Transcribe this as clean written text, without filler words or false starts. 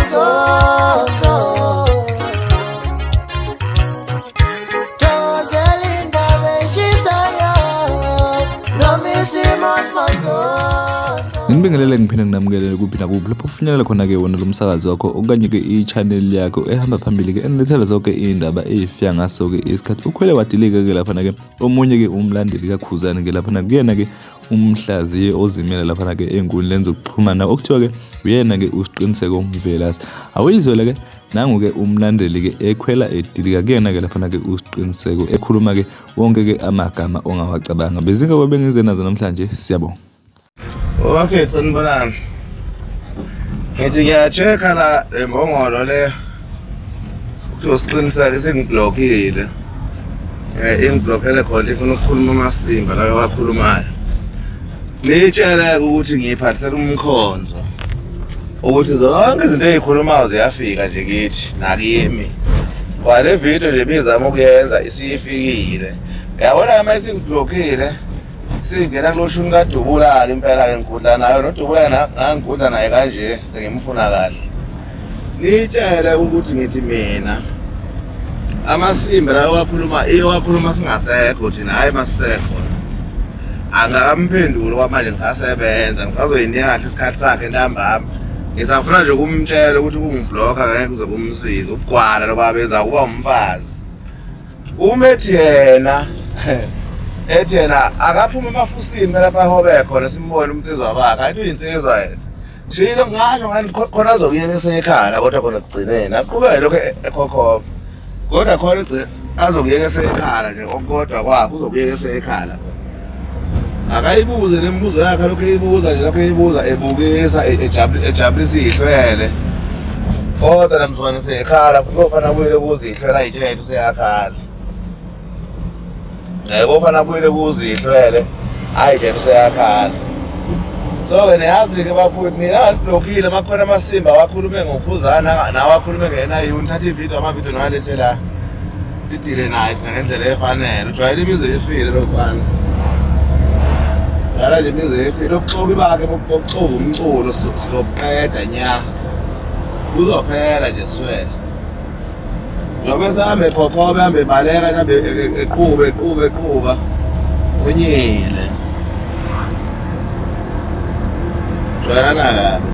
Manzonzo. Thokozela indaba eshisayo noma isimo simanzonzo. Nginibingelele ngiphinde nginamukele kuphi nakuphi lapho kufinyelela khona-ke wona lo msakazo wakho okanye-ke i-channel yakho ehamba phambili-ke enilethela zonke iy'ndaba ey'fika ngaso-ke isikhathi. Ukhwele wadilika-ke laphana-ke omunye-ke umlandeli kaKhuzani-ke laphana kuyena-ke umhlaziyi ozimele laphana-ke ey'nkundleni zokuxhumana okuthiwa-ke uyena-ke uSiqiniseko Mvelase. Awuyizwele-ke nangu-ke umlandeli-ke ekhwela edilika kuyena-ke laphana-ke uSiqiniseko ekhuluma-ke wonke-ke amagama ongawacabanga. Bezinga bengize nazo namhlanje, siyabonga. Bafethu, sanibonani. Ngithi ngiya-check-a la le mbongolo le kuthiwa uSiqiniseko isengiblockile. Ingiblockele khona ifuna ukukhuluma amasimba la awakhulumayo. Niyitshele-ke ukuthi ngiyiphathisela umkhonzo ukuthi zonke izinto ey'khulumayo ziyafika nje kithi nakimi. Kwale video nje ibizama ukuyenza isifikile. Uyabona uma isingiblockile singena kulo shuni kaDubula-ke impela-ke ngigudla nayo noDubula ngangigudla naye kanje sengimfuna kahle. Nitshele ukuthi ngithi mina amasimba lawo wakhuluma iyo wakhuluma singasekho thina, hhayi masisekho. Angakamphenduli kwamanje, ngisasebenza ngisazoyinika kahle isikhathi sakhe ntambama. Ngisafuna nje ukumtshela ukuthi ukungiblokha ngeke kuze kumsize, ubugwala lobu abenza kuba umfazi. Uma ethi yena ethi yena akaphume emafusini lapha ahobe khona simbone umnsizwa wakhe, athi uyinsizwa yena. Shilo ngasho ngani khona azokuyeka esekhala kodwa khona ekugcineni aqhubeke lokho ekhokhova kodwa khona egcine azokuyeka esekhala nje okukodwa kwakhe uzokuyeka esekhala. Akayibuze le mibuzo yakhe lokhu eyibuza nje lokhu eyibuza ebukisa ejabulisa iy'hlwele kodwa namzukwane sekhala kuyofana abuyele kuze iy'hlwele ay'tshele useyakhala. Kofana abuyele kuze iy'hlwele ay'tshele useyakhala. So-ke niyazi-ke bafowethu mina nganiblockile uma kukhona amasimba awakhulume ngoKhuzana nawe akhulume ngeNIU nithathe ividiyo amavidiyo niwalethe la sidile naye thina ngendlela efanele. Ujwayele imizi efile lo mfana. Dlala nje imizi efile ubuxoki bakhe bokuxuba umculo sizobuqeda nya. Kuzophela nje swele. Njengoba esahamba ekhokhoba ehambe ebaleka ehambe eqhuba eqhuba eqhuba unyile. Jwayelana kabi.